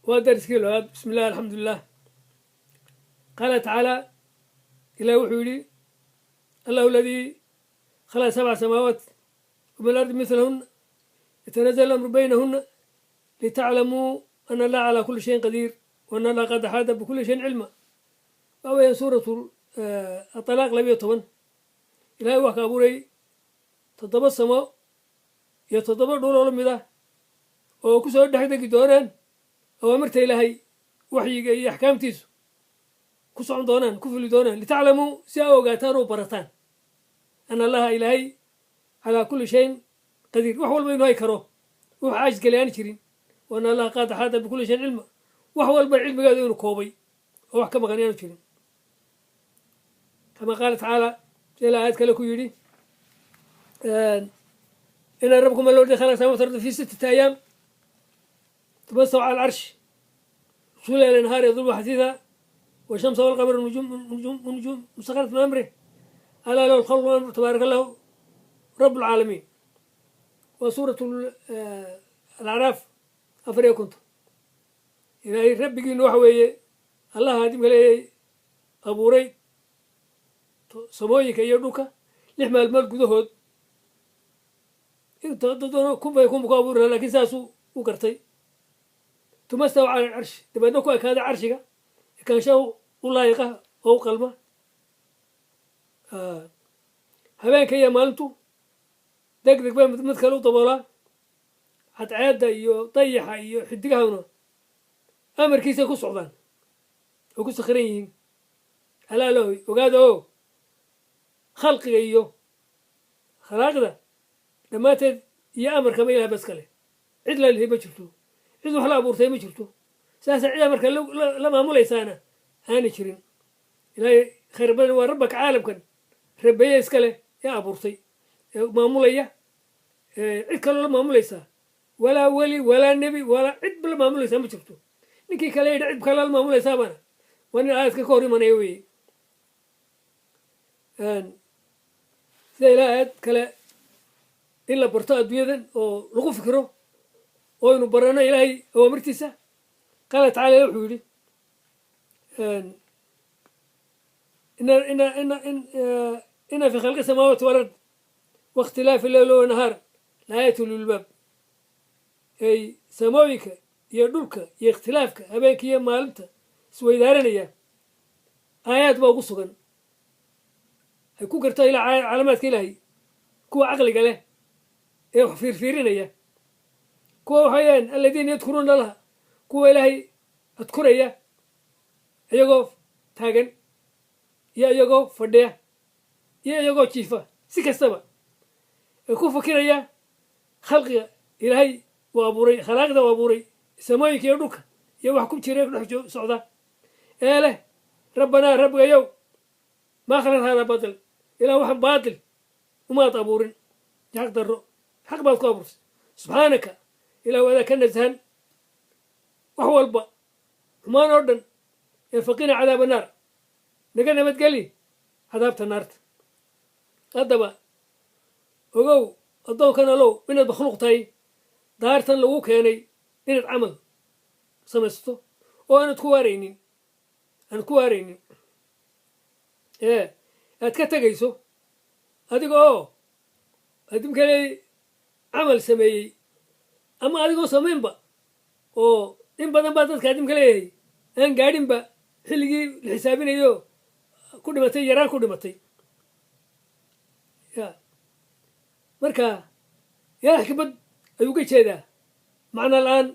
Waa dariskii labaad. Bismi illah, alxamdulilah. Qaala tacaala, Ilah wuxuu yidhi: "Allahu aladii khalaqa sabca samaawaat wa min alardi mithlahunna, yatanazal alamru baynahunna litaclamuu ana allaha calaa kulli shayin qadiir wa ana allaha qad axaada bikulli shayin cilma." Waa weeyaan suuratu Atalaaq 12. Ilahay wax ka abuuray toddoba samo iyo toddoba dhuloo la mid ah oo ku soo dhex degi doonaan awaamirta Ilaahay, waxyiga iyo axkaamtiisu ku socon doonaan, ku fuli doonaan. Litaclamuu, si aa ogaataan oo barataan, ana Allaha, Ilaahay, calaa kulli shayin qadiir, wax walba inuu hay karo, wax caajis kale aan jirin, wa ana Allaha qad axaada bikulli shayin cilma, wax walba cilmigeedu inuu koobay oo wax ka maqan aanu jirin. Kama qaala tacaala, sila aayad kale ku yidhi: "Ina rabbakum alladii khalaqa samawati ardi fi sittati ayaam tuma istawa cala alcarsh yughshi leyla nahaar yatlubuhu xathiitha washamsa walqamara nujum nujum mustakharat bi amrih alaa lahu alkhalqu walamru tabaaraka allahu rabu lcaalamiin." Waa suuratu Alacraaf 54. Ilaahay rabbigiinu waxa weeye Allaha adimka leeyay abuuray samooyinka iyo dhulka 6 maalmood gudahood. Inta kun bay kunba ku abuuri laha, lakin saasuu u gartay. Tuma stawa cala alcarshi, dabeedna ku ekaaday carshiga ekaanshaha u laayiqa oo u qalma. Habeenka iyo maalintu deg deg bay mid kale u daboolaa. Cadceedda iyo dayaxa iyo xidigahuna amarkiisay ku socdaan oo ku sakhiran yihiin. Alaa lahoy, ogaada oo khalqiga iyo khalaaqda dhammaanteed iyo amarkaba Ilah bas kale, cid la lihi ma jirto, cid wax la abuurtay ma jirto. Saasa cid amarka la maamulaysaana aanay jirin. Ilaahay khayr badan waa rabbaka caalamkan rabeeye iska leh ee abuurtay ee maamulaya. Cid kaloo la maamulaysaa, walaa weli, walaa nebi, walaa cid la maamulaysaa ma jirto. Ninkii kale yidha cid kale la maamulaysaabana waa nin aayadka ka hor imanaya weeye. Sida ilaa aayad kale, in la barto adduunyadan oo lagu fikiro oo aynu barano Ilaahay awaamirtiisa. Qaala tacala, wuxuu yidhi: "Ina fi khalqi samaawaati walard waاkhtilaafi leyl wanahaar laayaatu lilbaab." Ay samooyinka iyo dhulka iyo ikhtilaafka habeenka iyo maalinta isweydaaranaya aayaad baa ugu sugan ay ku garto ilaa calaamaadka Ilaahay kuwa caqliga leh ee wax fiirfiirinaya. Kuwa waxayaan aladiina yadkuruuna Allaha, kuwa Ilaahay adkuraya iyagoo taagan iyo iyagoo fadhiya iyo iyagoo jiifa, si kastaba ee ku fakiraya khalqiga Ilaahay uu abuuray, khalaaqda uu abuuray, samooyinka iyo dhulka iyo wax ku jira dhex socda, ee leh: "Rabbanaa, rabbigayow, maa khalaqta haadaa baatil," Ilah waxaan baatil umaad abuurin, xaq darro, xaq baad ku abuurtay. "Subxaanaka," Ilah adaa ka nasahan wax walba xumaan oo dhan ee "faqina cadaaba naar," naga nabadgeli cadaabta naarta. Haddaba ogow, addoonkan Allow, inaad makhluuq tahay, daartan lagu keenay inaad camal samaysato oo aanad ku waaraynin, aanad ku waaraynin ee aad ka tegayso adiga oo adimkale camal sameeyey ama adigoo samaynba. Oo in badan baa dadka adimka leeyahay aan gaadhinba xilligii la xisaabinayo, ku dhimatay yaraan, ku dhimatay ya. Marka yaa xikmad ayuu ka jeedaa? Macna la-aan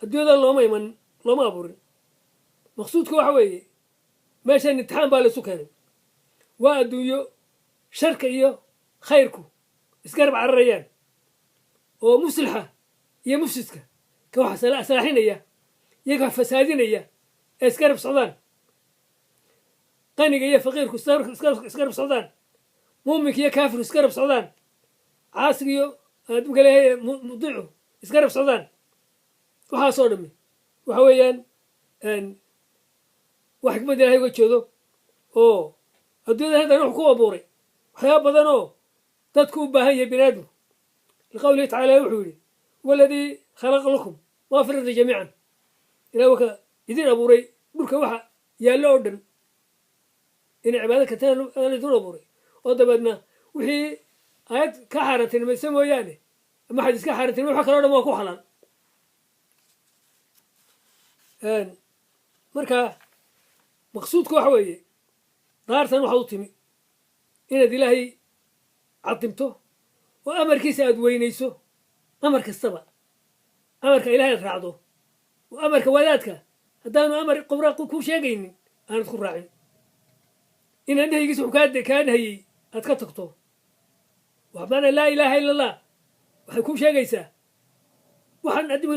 adduunyadan looma iman, looma abuurin. Maqsuudka waxa weeye meeshan imtixaan baa laysu keenay. Waa adduunyo sharka iyo khayrku isgarab cararayaan, oo muslixa iyo mufsidka, ka wax salaaxinaya iyo ka wax fasaadinaya, ee isgarab socdaan. Qaniga iyo faqiirku isgarab socdaan, muuminka iyo kaafirku isgarab socdaan, caasiga iyo adduunka leeyahay mudiicu isgarab socdaan. Waxaasoo dhami waxa weeyaan wax xikmad Ilahay uga jeedo oo adduunyada haddana wuxuu ku abuuray waxyaaba badan oo dadku u baahan yahay bini aadamku. Liqawlihi tacala, wuxuu yidhi: "Waladii khalaqa lakum maa fi lardi jamiican." Ilahay waa ka idin abuuray dhulka waxa yaallo oo dhan inay cibaado kataan idin abuuray, oo dabeedna wixii aayad ka xaaraantinimaysa mooyaane ama xadiis ka xaaraantinimay waxa kaloo dhan waa ku xalaal. Marka maqsuudku waxa weeye daartan waxaad u timi inaad Ilaahay cadimto oo amarkiisa aad weynayso, amar kastaba amarka Ilahay aad raacdo, oo amarka wadaadka haddaanu amar qobra ku sheegaynin aanad ku raacin, inaad nahyigiisa wuxuu kaa nahiyey aad ka tagto. Maanaa laa ilaaha illa allah waxay kuu sheegaysaa waxaan adima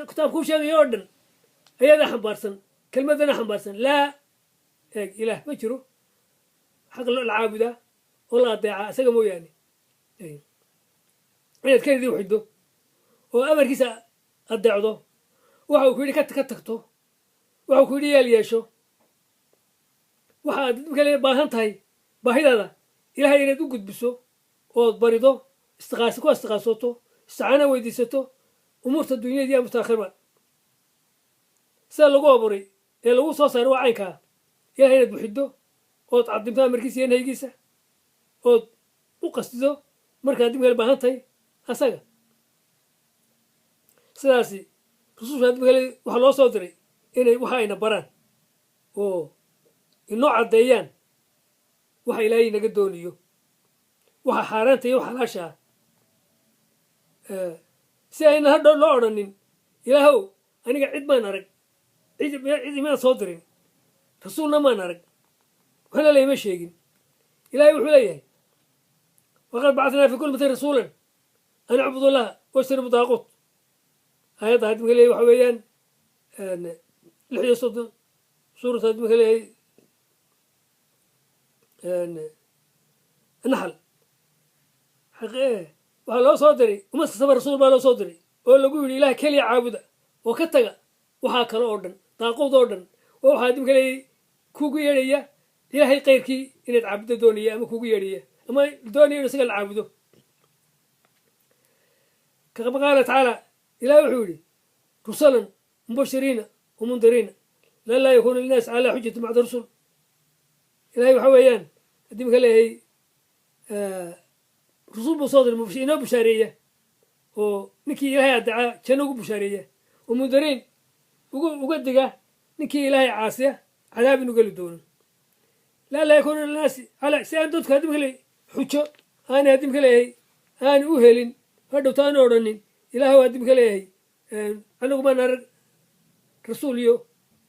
kitaab kuu sheegaya oo dhan ayadaa xambaarsan, kelmadana xambaarsan. Laa eeg ilaah ma jiro xaq la caabudaa oo la adeecaa isaga mooyaane. Inaad kelidii uxiddo oo amarkiisa adeecdo, waxa uu ku yidhi ka tagto, waxa uu ku yidhi yeel yeesho, waxa aad kale baahan tahay baahidaada Ilahay inaad u gudbiso ood barido, istiqaas ku istiqaasooto, isticaana weydiisato umuurta dunyada iyo mustaakhirba. Sida lagu abuuray ee lagu soo saaray waa caynkaa. Ilahay inaad buxiddo ood cadimto amarkiisa iyo nahyigiisa, ood u qastido markaad dib kale baahan tahay asaga. Sidaasi rususha dib kale waxaa loo soo diray inay waxa ayna baraan oo inoo caddeeyaan waxa Ilaahay naga doonayo, waxa xaaraanta iyo xalaasha ah, si ayna hadhow loo odhanin Ilaahow aniga cid maan arag, cid imaan soo dirin, rasuulna maan arag, waxna layma sheegin. Ilahay wuxuu leeyahay waqad bacatnaa fi kulli ummatin rasuulan an icbudu llaha wajtanibu daaquut. Aayadda hadda marka leeyahy waxa weeyaan 36 suurata hadda marka leeyahay Naxal. Waxaa loo soo diray ummad kastaba rasuul baa loo soo diray oo lagu yidhi Ilaah keliya caabuda oo ka taga waxaa kale oo dhan, daaquud oo dhan, oo waxaa dib kaleeyay kugu yeedhaya Ilaahay kayrkii inaad caabudo doonaya, ama kugu yeedhaya ama doonaya inu isaga la caabudo. Kama qaala tacaala, Ilahi wuxuu yidhi rusulan mubashiriina wamundiriina lan laa yakuuna linnaas calaa xujati bacda rusul. Ilahay waxa weeyaan haddii maka leeyahay rusul buu soo diray inoo bushaareeya oo ninkii Ilaahay addacaa janno ugu bushaareeya, oo mundiriin uga diga ninkii Ilaahay caasiya cadaab inu geli doono. Laa laa yakuuna linnaasi calaa, si aan dadku haddii maka leeyahay xujo aanay haddii maka leeyahay aanu u helin hadhowta aanu odhanin Ilaahow haddii maka leeyahay anigu maan arag rasuul iyo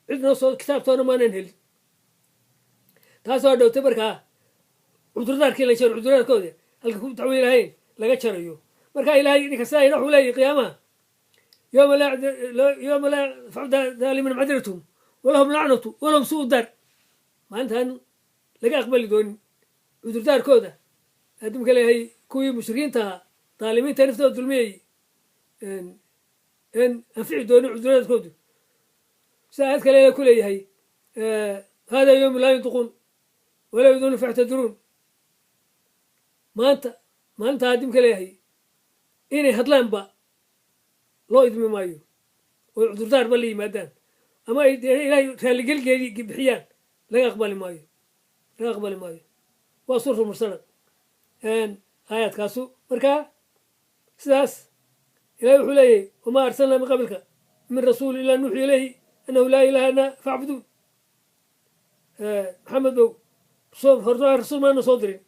cid noo soo kitaabtoona maanan helin. Taasoo hadhowtay markaa cudurdaarkii la jaro, cudurdaarkooda halka ku dacwey lahayn laga jarayo. Marka Ilahay ninka sidaa wuxuu leeyahy qiyaamaha yowma laa yanfacu daalimina macdiratuhum walahum lacnatu walahum suu daar, maalintaan laga aqbali doonin cudurdaarkooda haddii maka leeyahay kuwii mushrikiinta ahaa daalimiinta naftooda dulmiyey en anfici doonin cudurdaarkoodu. Sida aayad kale ku leeyahay hada yowmu laa yuntiquun walaa yuduuna factadiruun, maanta maalintaa haddii maka leeyahay inay hadlaanba loo idmi maayo oo cudurdaarba la yimaadaan ama ay Ilaahay raalligelgeedii bixiyaan laga aqbali maayo, laga aqbali maayo. Waa suuratu mursalad aayaadkaasu. Markaa sidaas Ilahay wuxuu leeyahay wamaa arsalnaa min qablika min rasuuli ilaa nuuxii ilayhi annahu laa ilaha illa facbuduun. Maxamed bow horta rasuul maanu soo dirin,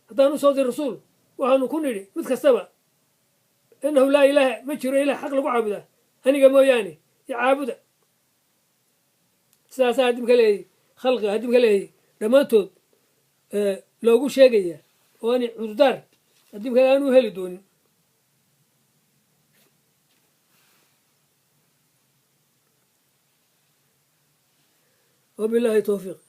haddaanu soo dirin rasuul waxaanu ku nidhi mid kastaba innahu laa ilaaha ma jiro ilah xaq lagu caabudaa aniga mooyaane iyo caabuda. Sidaasaa haddii maka leeyahay khalqiga haddii maka leeyahay dhammaantood loogu sheegaya oo aanay cudurdaar haddii maka aanu heli doonin. Wabillahi towfiiq.